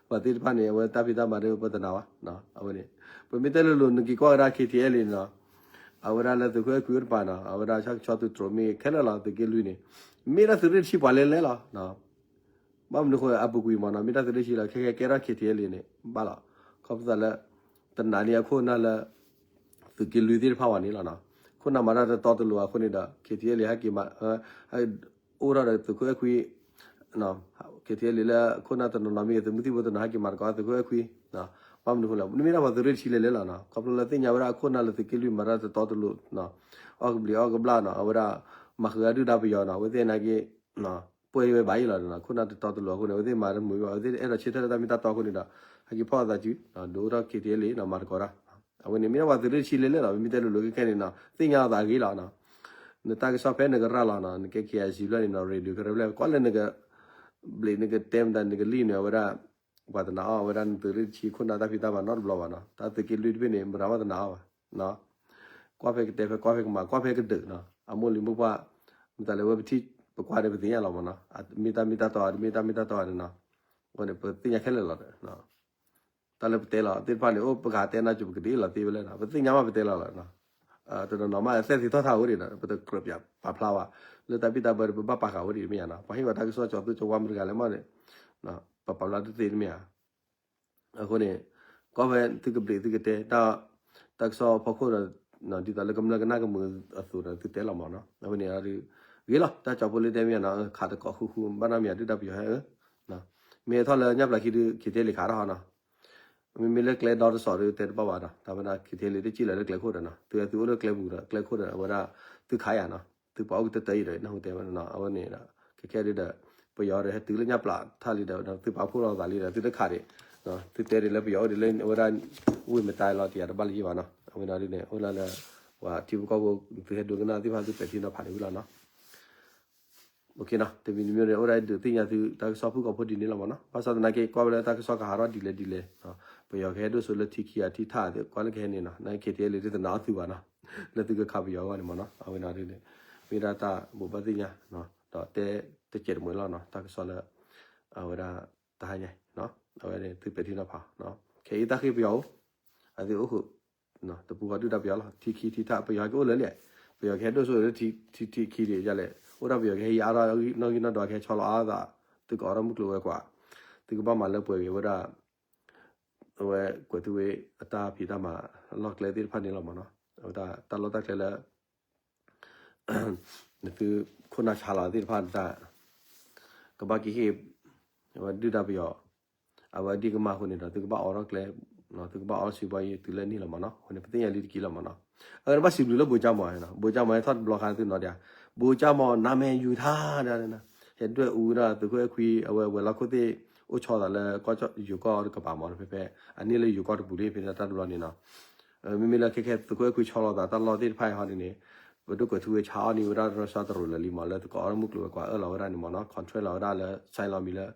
ပှၤသ့ၣ်တဖၣ်န့ၣ် အဝဲတၢ်ဖံးတၢ်မၤဒီး ပတနာ်ဘၣ် အဝဲန့ၣ် ပမ့ၢ်တဲလိၤလိၤ နက့ၤကွၢ်ကဒါ KTLA န့ၣ်နီၤ အဝဲဒၣ်လၢသုးခိၣ်အဲၣ်ခွံအိၣ်တပၤနီၤ အဝဲဒၣ်ဆၣ်ကဆီသုးတြိၤမ့ၢ်ခဲလၢာ်လီၤ သုးက့လွံၢ်န့ၣ် မ့ၢ်ဒၣ်သုးရ့ၣ်တဆံပှၤလဲၤလဲၤလီၤ. ဘၣ်မနုၤဃိ အပူၤကွံာ်မ့ၢ်နီၤ မ့ၢ်တၢ်သုးရ့ၣ်တဆံလီၤ ခဲခဲကဲထီၣ် KTLA န့ၣ် ဘၣ်လီၤ. ခီဖျိသးလၢ တနာ်န့ၢ်အခိၣ်အနၢ်လၢ သုးက့လွံၢ်သ့ၣ်တဖၣ်ဘၣ်န့ၣ်လီၤနီၤ. ခိၣ်နၢ်မၤတၢ်တတီတလိၤအဃိန့ၣ်ဒီး KTLA ဟဲက့ၤမၤ အိၣ်ထီၣ်ဒီးသုးခိၣ်အဲၣ်ခွံ KTLA လၢခိၣ်နၢ်တနီၤနီၤမ့ၢ်ဂ့ၤ သုးမုၢ်သံၣ်ဘိတနီၤဟဲက့ၤမၤသကိးသုးခိၣ်အဲၣ်ခွံ ဘၣ်မနုၤဃိလဲၣ် မ့မ့ၢ်ဒၣ်ပှၤသုးရ့ၣ်တဆံလဲၤလဲၤလီၤနီၤ ခီဖျိလၢသ့ၣ်ညါဝဲဒၣ်အခိၣ်နၢ်လၢသုးက့လွံၢ်မၤတၢ်တတီတလိၤ အီၣ်ကဘျံးအီၣ်ကဘျၣ်နီၤ အဝဲဒၣ် မၤဃုာ်အဒုၣ်ဒါပယီၤနီၤ အဝဲသ့ၣ်နာ်က့ ပှဲၤဝဲဘၣ်အံၤလီၤနီၤ ခိၣ်နၢ်တတီတလိၤအဃိန့ၣ် အဝဲသ့ၣ်မၤတမုာ်ဘၣ် အဝဲသ့ၣ်အဲၣ်ဒိးဆၢထၢၣ်လၢတၢ်မ့ၢ်တၢ်တီအဃိန့ၣ်ဒီး ဟဲက့ၤဖီၣ်အသးစု ဒုးအိၣ်ထီၣ် KTLA နီၤ မၤသကိးတၢ် အဝဲန့ၣ် မ့ၢ်ဒၣ်ပှၤသုးရ့ၣ်တဆံလဲၤလဲၤလီၤ မ့မ့ၢ်တဲလိၤလိၤခဲခဲန့ၣ်နီၤ သ့ၣ်ညါအသးအဂ့ၤလီၤနီၤ နတၢ်ကစီၣ်ဖဲနကရၢ်လီၤနီၤ နကဲ KIC ဘျီန့ၣ်နီၤ radio ကရၢဘျဲၣ် ကွၢ်လၢနက ဘျံးနကတဲမတၤ နကလံၣ်န့ၣ် အဝဲဒၣ် ပှၤတနာ်အီၤ အဝဲဒၣ်နသုးရ့ၣ်တဆံခိၣ်နၢ်တၢ်ဖံးတၢ်မၤနီတဘျီဘၣ်နီၤ တၢ်သုးက့လွံၢ်တဘ့ၣ်န့ၣ် မတၤမးတနာ်အီၤဘၣ် ကွၢ်ဖဲကတဲဖဲကွၢ်ဖဲကမၤ ကွၢ်ဖဲကဒုးနီၤ အမိၢ်လံၤမိၢ်ပှၢ် မတၤလဲၣ်ဝဲပထံၣ်ပကွၢ်ဒီးပသ့ၣ်ညါလီၤမ့ၢ်နီၤ မ့ၢ်တၢ်မ့ၢ်တၢ်တီ တမ့ၢ်တၢ်မ့ၢ်တၢ်တီန့ၣ်နီၤ အဃိန့ၣ် ပသ့ၣ်ညါခဲလၢာ်လီၤ တၢ်လၢပတဲလီၤသ့ၣ်တဖၣ်န့ၣ် အိၣ်ပကတဲနၢ်ကၠိပကဒ်အံၤလီၤသ့ဝဲလဲၣ်နီၤ ပသ့ၣ်ညါမးပတဲလီၤလီၤ တနီၤနီၤမး သဲသ့ၣ်ထီၣ်ထးဝဲဒၣ်ဒီး ပတကြၢးပာ်ဖျါဘၣ် လၢတၢ်ဘံၣ်တၢ်ဘၢဒီး ပဘၣ်ပာ်ဃာ်ဝဲဒၣ်မ့ၢ်ဧါနီၤ ပှၤဟ့ၣ်ဝဲတၢ်ကစီၣ်ကၠီၤသူကၠီၤဝါမတၤတဂၤလဲၣ်မးန့ၣ် ပပာ်ဖျါတသ့တမ့ၢ်ဧါ အဃိန့ၣ် ကီၢ်ဖဲသုကဘျံးသုကတဲ တၢ် တၢ်ကစီၣ်ဖီခိၣ်ဒီး ဒ်သိးလၢကမျၢၢ်ကနၣ်ကမုာ်အသိးဒီး သုတဲလီၤမ့ၢ်နီၤ အဝဲန့ၣ် ဂ့ၤလီၤ တၢ်ကၠီၤဖိလ့တဲမ့ၢ်ဧါနီၤ ခးတကိးဃူဃူ ဘၣ်နီတမံၤဒုၣ်ဒါပယီၤဟဲ မ့ၢ်ဟဲထီၣ်လၢညၣ်ပျၢ်ခံဒုး KTLA ခးထီၣ်ဟီနီၤ မ့မ့ၢ်လၢကျဲဒီတစီၤဒုး တဲတဘၣ်ဘၣ်ဒီး တၢ်ဝဲဒၣ် KTLA တစံၣ်လၢၤလၢကျဲခိၣ်ဒီးနီၤ သုသုအိၣ်လၢကျဲပူၤဒီး ကျဲခိၣ်ဒီး အဝဲဒၣ် သုခးယၤနီၤ သုပှၤအိၣ်ကတၢၢ်တၢၢ်အံၤဒီး နၢ်ဟူတဲဝဲနီၤ အဝဲန့ၣ်ဒီး ခဲခဲဒုးဒီး ပယီၤဒီးဟဲတုၤလၢညၣ်ပျၢ်ထၣ်လံဒီး သုပာ်ဖှိၣ်လီၤသးလံဒီး သုတခးဒံး သုတဲဒံးလၢပယီၤအိၣ်ဒံးလၢ အဝဲဒၣ် ဝ့ၢ်မတၤလီၤတံၢ်ယၤတဘၣ်လၢၤဘၣ်နီၤ အဝဲန့ၣ်ဒုးန့ၣ် အိၣ်လၢလၢ ပှၤထံဖိကီၢ်ဖိ သုဟဲဒိကနၣ်သ့ၣ်တဖၣ်သုပဲာ်ထံနီၤဖးန့ၣ်ဝံၤလီၤနီၤ တမံၤတမံၤန့ၣ် အိၣ်ဒၣ်ဒုးသ့ၣ်ညါသုတၢ်ကစီၣ်ဖုၣ်ကိာ်ဖိဒ်န့ၣ်လီၤမ့ၢ်နီၤ ဘၣ်ဆၣ်သနာ်က့ ကွၢ်ဝဲလၢတၢ်ကစီၣ်ကဟးထီၣ်ဒ်လဲၣ်ဒ်လဲၣ် ပယီၤကဟဲဒိၣ်စိလၢထံခံဂၤထံထၣ်သ့ၣ် ကွၢ်လၢကဟဲန့ၣ်နီၤ နာ်က့ KTLA တနာ်အီၤသုဘၣ်နီၤ လၢသုကခးပယီၤအဂီၢ်န့ၣ်မ့ၢ်နီၤ အဝဲန့ၣ်ဒုးန့ၣ် မ့ၢ်ဒၣ်တၢ်ဘိးဘၣ်သ့ၣ်ညါ ဒီးတဲတစဲးတမှဲၤလီၤနီၤ တၢ်ကစီၣ်လၢ အဝဲဒၣ် တဟါညါ အဝဲန့ၣ်သုပဲာ်ထံနီၤဖး ခဲအံၤတၢ်ဃ့ပယီၤအိၣ် အသုအိၣ်ဃုာ် တပူၤဃီဒုၣ်ဒါပယီၤလီၤ ထံခံထံထၣ် ပယီၤဟဲက့ၤအိၣ်လၢလံ ပယီၤကဟဲဒိၣ်စိလၢထံခံထံဒ်လဲၣ် အိၣ်ဒၣ်ပယီၤကဟဲယံၤအါထီၣ်နီၣ်ဂံၢ်နီၣ်ဒွး ကဟဲဆီလီၤအါသး သုကအိးထီၣ်မုၢ်ကျိၤဝဲၤကွာ် သုကဘၣ်မၤလၢပှဲၤက့ၤဝဲဒၣ် အဝဲကွဲးသုဝဲအတၢ်ဖံးတၢ်မၤအလီၢ်ကျဲသ့ၣ်တဖၣ်န့ၣ်လီၤမ့ၢ်နီၤ အဝဲဒၣ်တၢ်လီၢ်တၢ်ကျဲလၢ နသုခိၣ်နၢ်ဆါလီၤသ့ၣ်တဖၣ်တၢ် ကဘၣ်က့ၤဟ့ၣ် အဝဲဒုၣ်ဒါပယီၤ အဝဲဒ်ကမၣ်အဃိန့ၣ်ဒီး သုကဘၣ်အိးထီၣ်ကျဲ သုကဘၣ်အိးထီၣ်စုဘီယံၤတုၤလၢန့ၣ်လီၤမ့ၢ်နီၤ အဃိန့ၣ် ပသ့ၣ်ညါလံတက့ၢ်လီၤမ့ၢ်နီၤ အဝဲန့ၣ်ဘၣ်စံးဘျုးလၢဘိကၠၢ်မီၤ ဘိကၠၢ်မီၤဟဲထီၣ်တဘျီခါသုနီၤဒၣ် ဘိကၠၢ်မီၤ နါမဲာ်ယူၤထါ ဟဲဒွဲၣ်အူဝဲဒၣ်သုးခိၣ်အဲၣ်ခွံ အဝဲဝဲၤလီၢ်ခိၣ်သ့ၣ် အိၣ်ဆီသးလၢကီၢ်ယိၤကီၢ်တကပၤမ့ၢ်နီၤ ဖဲဖဲ အန့ၢ်လၢယိၤကီၢ်တပူၤလံ ဖဲန့ၣ်တၢ်တဘျီန့ၣ်နီၤ မ့မ့ၢ်လၢခဲခဲသုးခိၣ်အဲၣ်ခွံဆီလီၤသးတၢ်လီၢ်သ့ၣ်တဖၣ်အံၤဟီဒ်န့ၣ် ပဒိၣ်ကွဲးထူဝ့ဆါအီၣ်န့ၢ်ဝဲဒၣ်ရၢစၢတရူးလၢာ်လံမ့ၢ် လၢသုးကီၢ်အီၣ်မုၢ်ကျိၤဝဲၤကွာ်အၢၣ်လီၤဝဲဒၣ်န့ၣ်မ့ၢ်နီၤ contract လီၤဝဲဒၣ်လၢ sign လီၤမံၤလၢ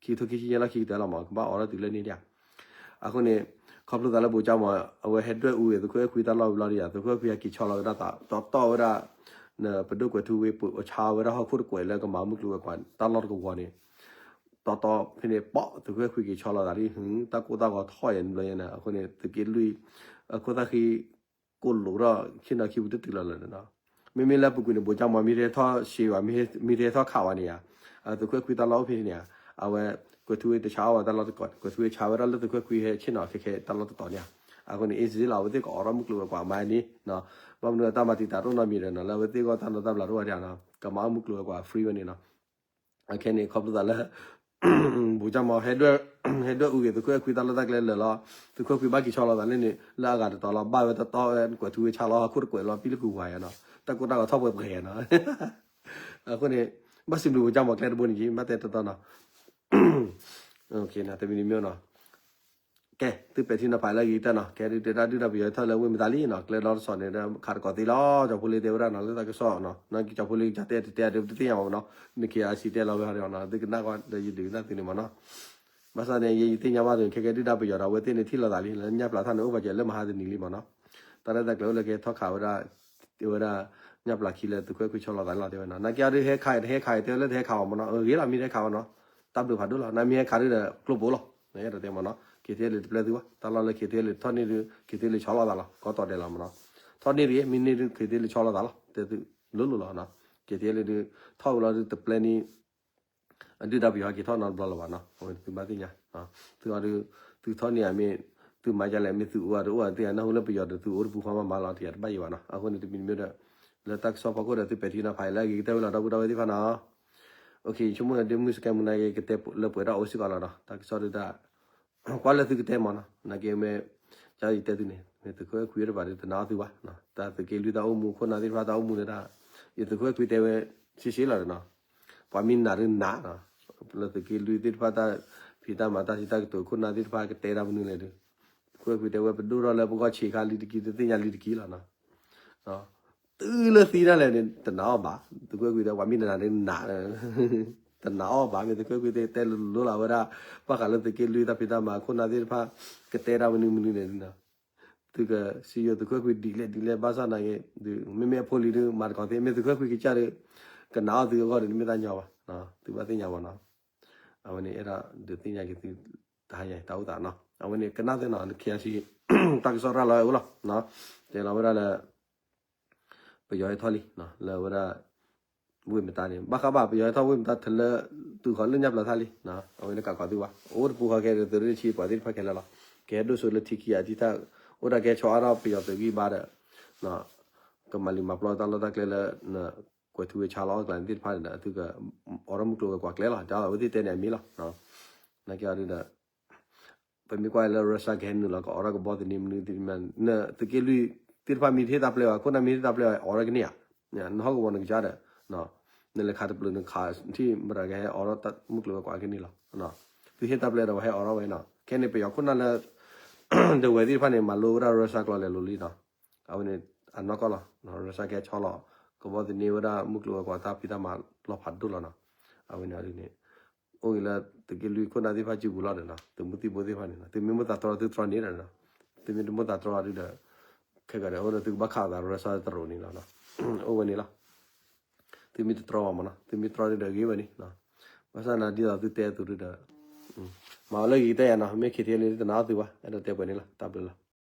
ခံကထိခံဆံယဲၢ်လီၢ်ခံကတၢၢ်လီၤမ့ၢ် ကဘၣ်အိးထီၣ်တုၤလၢန့ၣ်ဒၣ် အဃိန့ၣ် ခီဖျိသးလၢဘိကၠၢ်မီၤ အဝဲဟဲဒွဲၣ်အူဝဲသုးခိၣ်အဲၣ်ခွံတၢ်လီၢ်ဝံၤလီၤဒၣ်ယၤ သုးခိၣ်အဲၣ်ခွံဟဲက့ၤဆီလီၤဝဲဒၣ်သး တီတီဝဲဒၣ် ပဒိၣ်ကွဲးထူဝ့ ဆါဝဲဒၣ်ဟီၣ်ခိၣ်တကွဲးလၢကမၤမုၢ်ကျိၤဝဲၤကွာ်တၢ်လီၢ်တကဝီၤန့ၣ် တီတီဖဲန့ၣ် ပီၣ် သုးခိၣ်အဲၣ်ခွံက့ၤဆီလီၤသးလံ တၢ်ကိၢ်တၢ်ဂီၤထီၣ်ယဲၢ်န့ၣ်ဘျီယဲၢ်န့ၣ် အဃိန့ၣ် သုးက့လွံၢ် အခိၣ်သၣ်ဃံ ကိၣ်လိာ်ထီၣ် ဆ့ၣ်နီၤခံပူၤတတုၤလီၤလၢာ်န့ၣ်နီၤ မ့မ့ၢ်လၢအပူၤကွံာ်န့ၣ် ဘိကၠၢ်မီၤမ့ၢ်တဟဲထီၣ်ရှဲဘၣ် မ့ၢ်တဟဲထီၣ်ခးဝဲန့ၣ်ဧါ သုးခိၣ်အဲၣ်ခွံတၢ်လီၢ်အိၣ်ဖဲန့ၣ်ဧါ အဝဲ ကွဲးထူဝ့တဆါအီၣ်ဝဲတၢ်လီၢ်တကဝီၤ ကွဲးထူဝ့ဆါဝဲဒၣ်လၢသုးခိၣ်အဲၣ်ခွံဟဲဆ့ၣ်နီၤခဲခဲတၢ်လီၢ်တတီၤန့ၣ်ဧါ အဃိန့ၣ် easy လီၤ အဝဲသ့ၣ်ကအိးထီၣ်မုၢ်ကျိၤဝဲၤကွာ်မၤန့ၣ်နီၤ, ဘၣ်မနုၤတၢ်မၤတံာ်တာ်တအိၣ်နီတမံၤဒီးနီၤ လၢအဝဲသ့ၣ်ဂီၢ်တၢ်နီၢ်တၢ်ဘျးတအိၣ်ဝဲဒၣ်နီၤ ကမၤအီၣ်မုၢ်ကျိၤဝဲၤကွာ် free ဝဲန့ၣ်နီၤ, အခဲန့ၣ် ခီဖျိသးလၢ ဘူးကၢ်မီၤ ဟဲဒွဲၣ်အူဂ့ၤ သုးခိၣ်အဲၣ်ခွံတၢ်လီၢ်တၢ်ကျဲလၢာ်လီၤ, သုးခိၣ်အဲၣ်ခွံဘၣ်က့ၤဆီလီၤသးလၢန့ၣ် လၢအဂၤတတီၤလီၤ ဘၣ်ဝဲတတီၤဝဲ ကွဲးထူဝဲဆါလီၤ ဟီၣ်ခိၣ်တကွဲးလီၤ ပံၣ်လၢကူဝါယါနီၤ တၢ်ကိၢ်တၢ်ဂီၤထီၣ်ပှဲၤပှဲၤယါနီၤ, အဃိန့ၣ် ဘၣ်စံးဘျုးဘူးကၢ်မီၤကျဲတဘိန့ၣ်က့ ဘၣ်တဲတတီၤနီၤ တမံၤတမံၤနီၤ ကဲ သုပဲာ်ထံနီၤဖးလၢအဂ့ၤ ကတၢၢ်နီၤ ကဲဒုးတဲဒၣ်ဒုၣ်ဒါပယီၤထီၣ်လၢဝ့ၢ်မတၤလံနီၤ ကျဲဒီတစီၤန့ၣ် ခးတကိးသ့လီၤ ကၠီဖိလ့တဲဝဲဒၣ်နီၤ လၢတၢ်ကစီၣ်နီၤ နကၠီဖိလ့ကစၢ်တဲတတဲအဒုးတသ့ၣ်ညါဘၣ်မနီၤ နခ့အါစံးတဲလီၤဝဲဟီဒီးနီၤ သုကနၣ်ကွၢ်ဒီးယဒုးနၢ်သုန့ၣ်မနီၤ ဘၣ်ဆၣ်န့ၣ် ယယသ့ၣ်ညါဘၣ်သုန့ၣ် ခဲကဲဒုၣ်ဒါပယီၤဒီး အဝဲသ့ၣ်န့ၣ်ထံၣ်လိာ်သးလံ လၢညၣ်ပျၢၤထီၣ်န့ၣ် အိၣ်ပာ်စၢၤလၢမဟါတနံၤလံမနီၤ တၢ်ရဲၣ်တၢ်ကျဲၤအိၣ်လၢကဟဲထီၣ်ခးဝဲဒၣ် တဲဝဲဒၣ် ညၣ်ပျၢၤခံလၢသုးခိၣ်အဲၣ်ခွံဆီလီၤသးန့ၣ်လီၤ တဲဝဲနီၤ နာ်က့အီၤဒုးဟဲခးအံၤတဟဲခးအံၤ တဲဝဲလၢတဟဲခးဘၣ်မနီၤ အဂ့ၤလီၤ မ့ၢ်တဟဲခးဘၣ်နီၤ တၢ်ဘျုးဖးဒိၣ်လီၤ နမ့ၢ်ဟဲခးဒုးဒီး ကျိပိာ်လီၤ နအဲၣ်ဒိးတဲမနီၤ KTLA တပျဲသုဘၣ် တၢ်လီၢ်လၢ KTLA ထီၣ်န့ၢ်ဒုး KTLA ဆီလီၤသးလီၤ ကီတီၤဒဲးလီၤမနီၤ ထီၣ်န့ၢ်တဂ့ၤ မ့ၢ်န့ၢ်ဒုး KTLA ဆီလီၤသးလီၤ တဲသုလိၤလိၤလီၤနီၤ KTLA ဒုး ထီၣ်ဝဲလီၤဒုးတပျဲန့ၣ် အဒုၣ်ဒါပယီၤဟဲက့ၤထီၣ်နီတဘျီလၢၤဘၣ်နီၤ အဝဲန့ၣ်သုဘၣ်သ့ၣ်ညါ သုအီၤဒုး သုထီၣ်န့ၢ်ဧါမ့ၢ် သုမၤဒ်လဲၣ် မ့ၢ်သုအိၣ်အတအိၣ်သ့ၣ်ညါ နၢ်ဟူလၢပယီၤဒီးသုအိၣ်တပူၤဃီမးမၤလီၤတယၤတဘၣ်ယံၤဘၣ်နီၤ အဃိန့ၣ်တမံၤတမံၤဒီး လၢတၢ်ကစီၣ်ဖီခိၣ်ဒီးသုပဲာ်ထံနီၤဖးလၢအဂ့ၤကတၢၢ်ဝဲလီၤ ဒီပုၢ်ဒီဝဲၢ်သ့ၣ်တဖၣ်နီၤ ယဆိကမိၣ်ဒီးမုၢ်စကဲမုၢ်နၤက့ၤ ကတဲလၢပှဲၤထီၣ်အိၣ်စ့ၢ်ကီးလီၤဒီး တၢ်ကစီၣ်ဒုးတၢ် ကွၢ်လၢသုကတဲမနီၤ နာ်က့မ့ၢ် ကယတဲသုန့ၣ် မ့ၢ်သုးခိၣ်အဲၣ်ခွံတဖၣ်ဒုးတနာ်အီၤသုဘၣ် တၢ်သုးက့လွံၢ်တၢ်အိၣ်မူခိၣ်နၢ်သ့ၣ်တဖၣ်တၢ်အိၣ်မူန့ၣ်ဒၣ် ယသုးခိၣ်အဲၣ်ခွံတဲဝဲ ရှဲရှဲလီၤဒီးနီၤ ပှၤမ့ၢ်နာ်ဒုးနာ်နီၤ လၢသုးက့လွံၢ်သ့ၣ်တဖၣ်တၢ်ဖံးတၢ်မၤတၢ်စံးတၢ်ကတိၤခိၣ်နၢ်သ့ၣ်တဖၣ်ကတဲတၢ်မနုၤလဲၣ်ဒုး သုးခိၣ်အဲၣ်ခွံတဲဝဲပဒိၣ်ထီၣ်လၢပဂီၢ်ဆံးခါလံတက့ၢ် တသ့ၣ်ညါလံတက့ၢ်လီၤနီၤ တုၤလၢသံဒၣ်လဲာ်န့ၣ် တနာ်အီၤဘၣ် သုးခိၣ်အဲၣ်ခွံတဲ ပှၤမ့ၢ်တနာ်န့ၣ်နာ် တနာ်အီၤဘၣ် မ့ၢ်သုးခိၣ်အဲၣ်ခွံတဲလိၤလိၤလီၤဝဲဒၣ် ဘၣ်ဃးလၢသုးက့လွံၢ်တၢ်ဖံးတၢ်မၤခိၣ်နၢ်သ့ၣ်တဖၣ် ကတဲတၢ်မနုၤမနုၤန့ၣ်နီၤ သုကစံးယိၤသုးခိၣ်အဲၣ်ခွံဒ်လဲၣ်ဒ်လဲၣ် ဘၣ်ဆၣ်နာ်က့ မ့မ့ၢ်အဖိလံၤဒုးမၤတကီၢ်သ့ မ့ၢ်သုးခိၣ်အဲၣ်ခွံကစၢ်ဒီး ကနာ်အီၤသုအဂီၢ်ဒီး တမ့ၢ်တၢ်ညီဘၣ် သုဘၣ်သ့ၣ်ညါဘၣ်နီၤ အဝဲန့ၣ်အဲၣ်ဒိးဒုးသ့ၣ်ညါက့ၤသု တဟါညါတၢ်အိၣ်သးနီၤ အဝဲန့ၣ်ကနၣ်သ့နီၤ နခ့အါဆံ တၢ်ကစီၣ်ရၤလီၤဝဲအိၣ်လီၤ တဲလီၤဝဲဒၣ်လၢ ပယီၤဟဲထီၣ်လံ လၢဝဲဒၣ် ဝ့ၢ်မတါန့ၣ် ဘၣ်ဃးဘၣ်ပယီၤဟဲထီၣ်ဝ့ၢ်မတါထီၣ်လၢ တုၤဃီၤလၢညၣ်ပျၢၤထီၣ်လံ အဝဲန့ၣ်ကးကီးသုဘၣ် အိၣ်တပူၤဃီခဲဒီး သုးရ့ၣ်ဆံပှၤသ့ၣ်တဖၣ်ခဲလၢာ်လီၤ ကဟဲဒိၣ်စိလၢထံခံအတံၢ်ထၣ် အိၣ်ဒၣ်ကဟဲဆီအါထီၣ်ပယီၤသုးဂံၢ်ဘါဒီး ကမၤလံာ်မၤပျီတၢ်လီၢ်တၢ်ကျဲလၢ ကွဲးထူဝ့ၤဆါလီၤအကျါန့ၣ်သ့ၣ်တဖၣ်န့ၣ်ဒီး သုကအိးထီၣ်မုၢ်ကျိၤဝဲၤကွာ်ကျဲလီၤ တၢ်အဝဲသ့ၣ်တဲန့ၣ်အမ့ၢ်လီၤ နာ်က့အီၤဒုးဒီး ပမ့ၢ်ကွၢ်လၢ Russia ကဟဲနုာ်လီၤ ကအိးထီၣ်ကဘီသန့မနုၤသ့ၣ်တဖၣ် သုးက့လွံၢ်သ့ၣ်တဖၣ်မ့ၢ်တဟ့ၣ်တၢ်ပျဲဘၣ် ခိၣ်နၢ်မ့ၢ်တဟ့ၣ်တၢ်ပျဲဘၣ် အိးထီၣ်ကန့ၢ်ဧါ နဟီၣ်ကဝီၤနကစၢ်ဒီး နလဲၤခးတပျုာ်နခးထံၣ်မတၤကဟဲအိးထီၣ်မုၢ်ကျိၤဝဲၤကွာ်ကန့ၢ်လီၤ သုဟ့ၣ်တၢ်ပျဲဒီးပှၤဟဲအိးထီၣ်ဝဲနီၤ ခဲန့ၣ်ပယီၤခိၣ်နၢ်လၢ ဒဝဲသ့ၣ်တဖၣ်န့ၣ် မၤလိဝဲဒၣ် Russia ကျိာ်လဲၤလိၤလံနီၤ အဝဲန့ၣ် အနီၢ်ကီၢ်လီၤ Russia ကဟဲဆီလီၤ ကဘီသန့ဝဲဒၣ်မုၢ်ကျိၤဝဲၤကွာ်တၢ်ဖံးတၢ်မၤလီၤဖးဒိၣ်လီၤနီၤ အဝဲန့ၣ်ဒ်န့ၣ် အိၣ်ဂ့ၤလၢသုးက့လွံၢ်ခိၣ်နၢ်သ့ၣ်တဖၣ်စုပူၤလီၤဒီးနီၤ သုးမုၢ်သံၣ်ဘိသ့ၣ်တဖၣ်န့ၣ်နီၤ သုမ့ၢ်မိၣ်သးတြီသုတြီန့ၣ်ဒီးနီၤ သုမ့ၢ်တမိၣ်သးတြီဒုးဒီး ခဲကဒီးအိၣ်ဒီးသုကဘၣ်ခးအသး Russia တရူးန့ၣ်လီၤနီၤ အိၣ်ဝဲန့ၣ်လီၤ သုမ့ၢ်တတြီဘၣ်မနီၤ သုမ့ၢ်တြီဒုးဒီးဂ့ၤဝဲန့ၣ် ဘၣ်ဆၣ်နၤဒ်သိးသုတဲအသိးဒုးဒီး မၤအီၤလၢဂ့ၤကတၢၢ်ယါနီၤ မ့ၢ် KTLA တနာ်အီၤသုဘၣ် အဲၣ်ဒိးတဲပှဲၤန့ၣ်လီၤ တၢ်ဘျုးလီၤ